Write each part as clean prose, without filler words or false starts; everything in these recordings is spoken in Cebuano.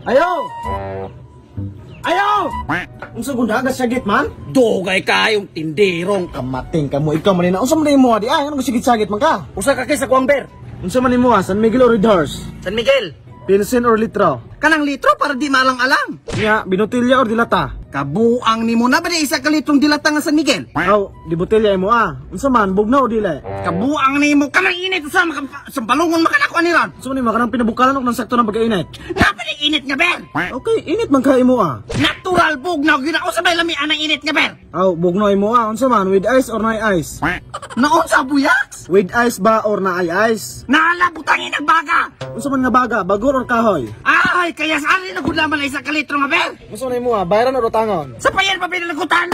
Ayo! Ayo! Unsa gundaga sagit man? Dugay kayong tindirong. Kamating ka mo ikaw man na. Unsa man nimo di ay anong sigit-sagit man ka? Usa ka kay sa kuang ber. Unsa man nimo San Miguel or Red Horse? San Miguel. Pilsen or litro? Kanang litro para di maalang-alang. Nya, binutilya or dilata? Kabuang nimo na ba di isa ka litrong dilata nga San Miguel? Aw, di botelya imo ah. Unsa man bugnaw o dili? Kabuang nimo kanang init usa maka sambalungon makanako ani ron. Unsa man nimo kanang pinabukalan og nang sakto ng pagkainit? Na ba di init nga ber? Okay, init man ka imo ah. Natural bugnaw gyud ako sa may lami anang init nga ber. Aw, bugnaw imo ah. Unsa man with ice or naay ice? Naunsa buyaks? With ice ba or naay ice? Naala butangin ang baga. Unsa man nga baga, bagor or kahoy? Ay, kaya sa alin na gud laman na isa ka litro nga ber. Unsa man imo ah, bayaran or utangon? Sa payan pa pinalagutan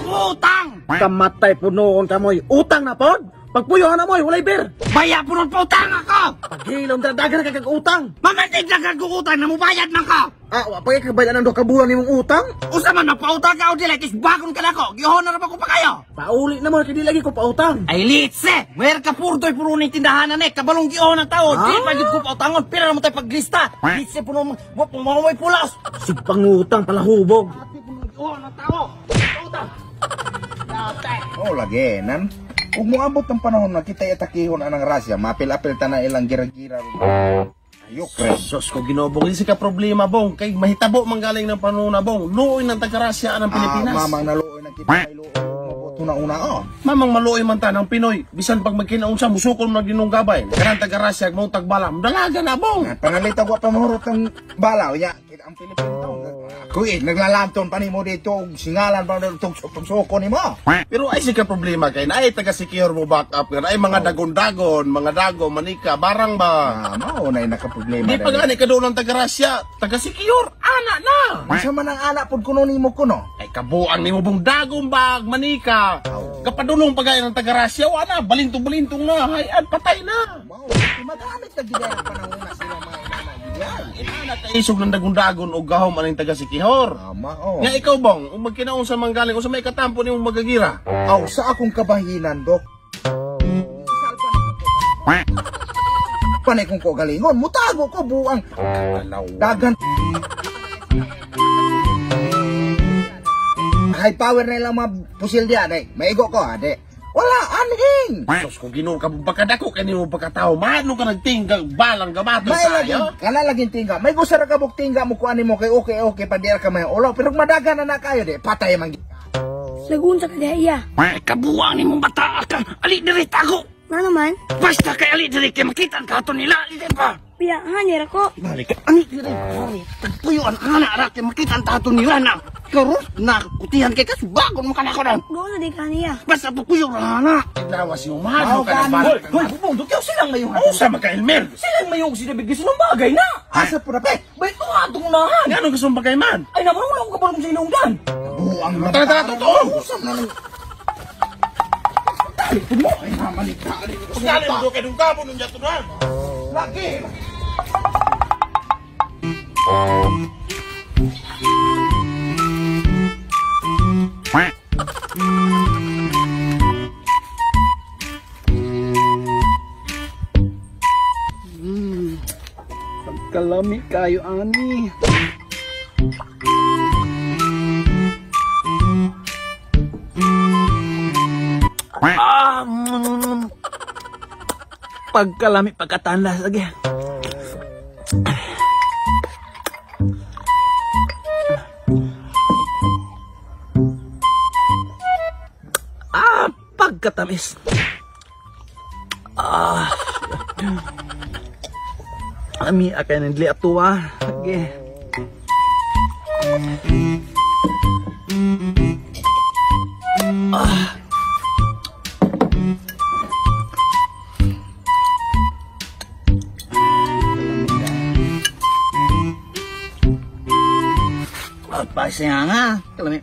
utang. Kamatay punoon ka moy. Utang na pod. Pagpuyo na moy, walay beer. Baya punon pa utang ako. Paghilom dadagan ka kag utang. Mamantig na kag utang na mubayad man ka. Ah, wa pa kay kabayad ang duha ka bulan nimong utang. Usa man magpautang ka o dili kis bagon ka nako. Gihon na ra ba ko pa kayo? Pauli na mo kay di lagi ko pautang. Ay litse, mer ka purdoy puno ning tindahan na kabalong gihon ang tao. Ah? Di pa gyud ko pautangon, pira na mo tay paglista. Litse puno mo mo pulas. Sig pangutang pala hubog. Ati puno gihon ang tao. Utang. Oh, lagi nan. Ug moabot ang panahon na kita atakihon anang Russia, maapil-apil ta na ilang gira-gira. Ayok, re. Sus ko Ginoo bong, hindi ka problema bong kay mahitabo man galing ng panuna bong. Luoy ng taga-Russia ang Pilipinas. Ah, mamang naluoy ng kita may luoy. Mabuto na una oh. Mamang maluoy man ta ng Pinoy, bisan pag magkinaon sa musukol man ginong gabay. Kanang taga-Russia mo tagbala, dalaga na bong. Panalita wa pa mahurot ang balaw ya. Ang Pilipino to. Ako eh, naglalanton pa nimo dito og singalan pa nimo tug suko nimo. Pero ay ka problema kay naay taga secure mo back up nga ay mga dagon-dagon, mga dago, manika, barang ba. Ah, mao na nakaproblema. Di pa gani ka doon ng taga-Russia, taga-secure, ana na. Unsa man ang ana pud kuno nimo kuno? Ay kabuang nimo bong dagong bag, manika. Kapadulong pagay ng taga-Russia, wala balintong-balintong na, hay patay na. Mao, magamit na gid ang panahon na sila mga inana gid. Inana kaisog ng dagon-dagon o gahom aning taga-sikihor. Tama oh. Nga ikaw bong, kung magkinaon sa manggaling, o sa may katampo nimong magagira. Aw, sa akong kabahinan, dok. Panay kong kagalingon, mutago ko buang dagan. High power na ilang mga pusil diyan eh. Maigo ko, ade. Wala, anhing! Sus ko Ginoo ka pagkadako kay nimo pagkatao, maano ka nagtingga balang gamato May sa laging, ayo. kana laging tingga. May gusto ra ka buk tingga mo kuan nimo kay okay okay pa diar ka may ulo. Pero madagan na na kayo de, patay man. Lagun sa kadaya. Ay kabuang nimong bata ka. Ali diri tago. Na naman? Basta kay ali diri kay makita ang kato nila. Ali diri pa. Biya, hanir ako. Balik. Ani diri pare. Tagpuyo ang ana ra kay makita ang tato nila na. Karon na kutihan kay kas bagon mo kanako dan. Doon na di ka niya. Basta pukuyo ra na. Lawas yung mahal ka ng balang. Hoy, bubong, dukyaw silang mayong. Usa maka Elmer. Silang mayong si David Gison ng bagay na. Asa po na pe? Bay tuwa unahan. Ngano gusto mong bagay man? Ay naman wala akong kabalong sa inungdan. Buang na. Tara tara totoo. Usap na nang Ay mamanika. Ugali mo kay dungka mo nung jatunan. lagi. Pagkalami kayo ani. Ah, Pagkalami pagkatanlas lagi. Ah, pagkatamis. Ah. Ami akan nandli atua. Lagi. Ah. Apa siya nga? Kalami.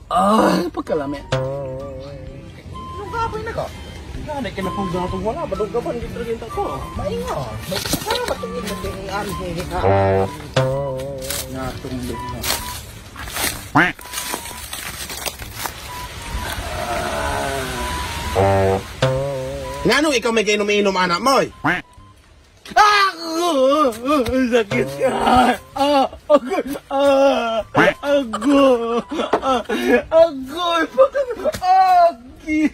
Ah, pagkalami. Nung kapoy na ko. Gani kay napong gatong wala badog ka ban gid ra ko. Maingo. May kasama matungin na ting anhing ka. Natong na. Ngano ikaw may kainom-inom anak mo? Ah! Sakit ka. Ah! Ah! Ago! Ago! Aki!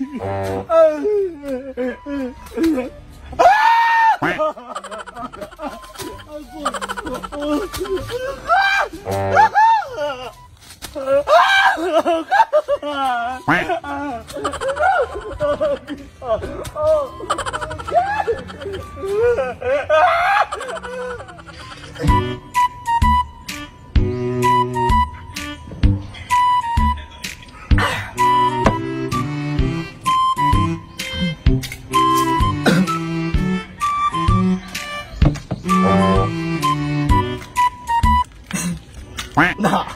Na.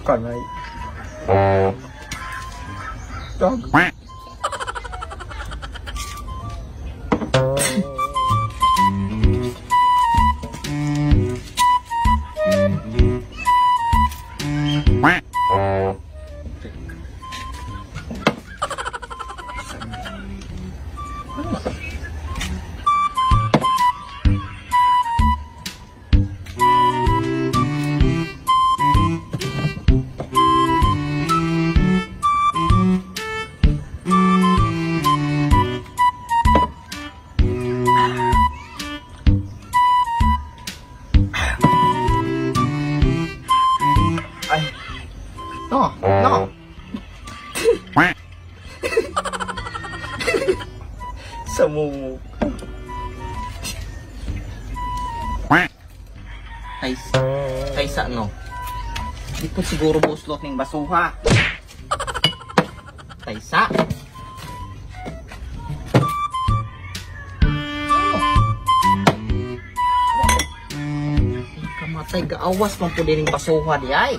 Kanay. Dog. Ay. No, no. Sa mumu. Kaysa no. Di ko siguro buslot ning basuha. Kaysa. Kamatay gaawas man pud ning basuha di ay.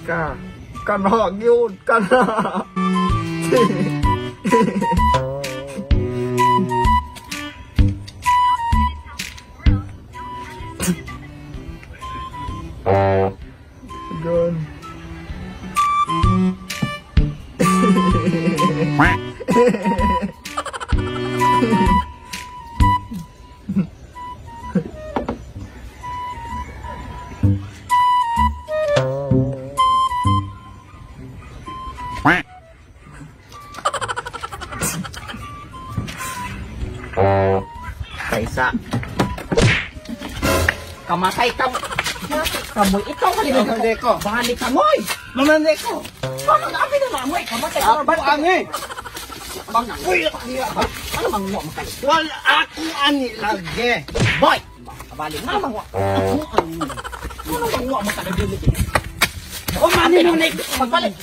Ka. Kana gyud kana. Gon. Kaysa. Kamatay ka. Kamoy ikaw ka ko. Balik ka moy. Mamande ko. Pamag-abi na moy. Kamatay ka. Ako ani. Uy, ano bang mo makay? Wala ako ani lagi. Boy, kabalik na bang ako ani. Ano bang mo makadili? O mani mo na Pagbalik.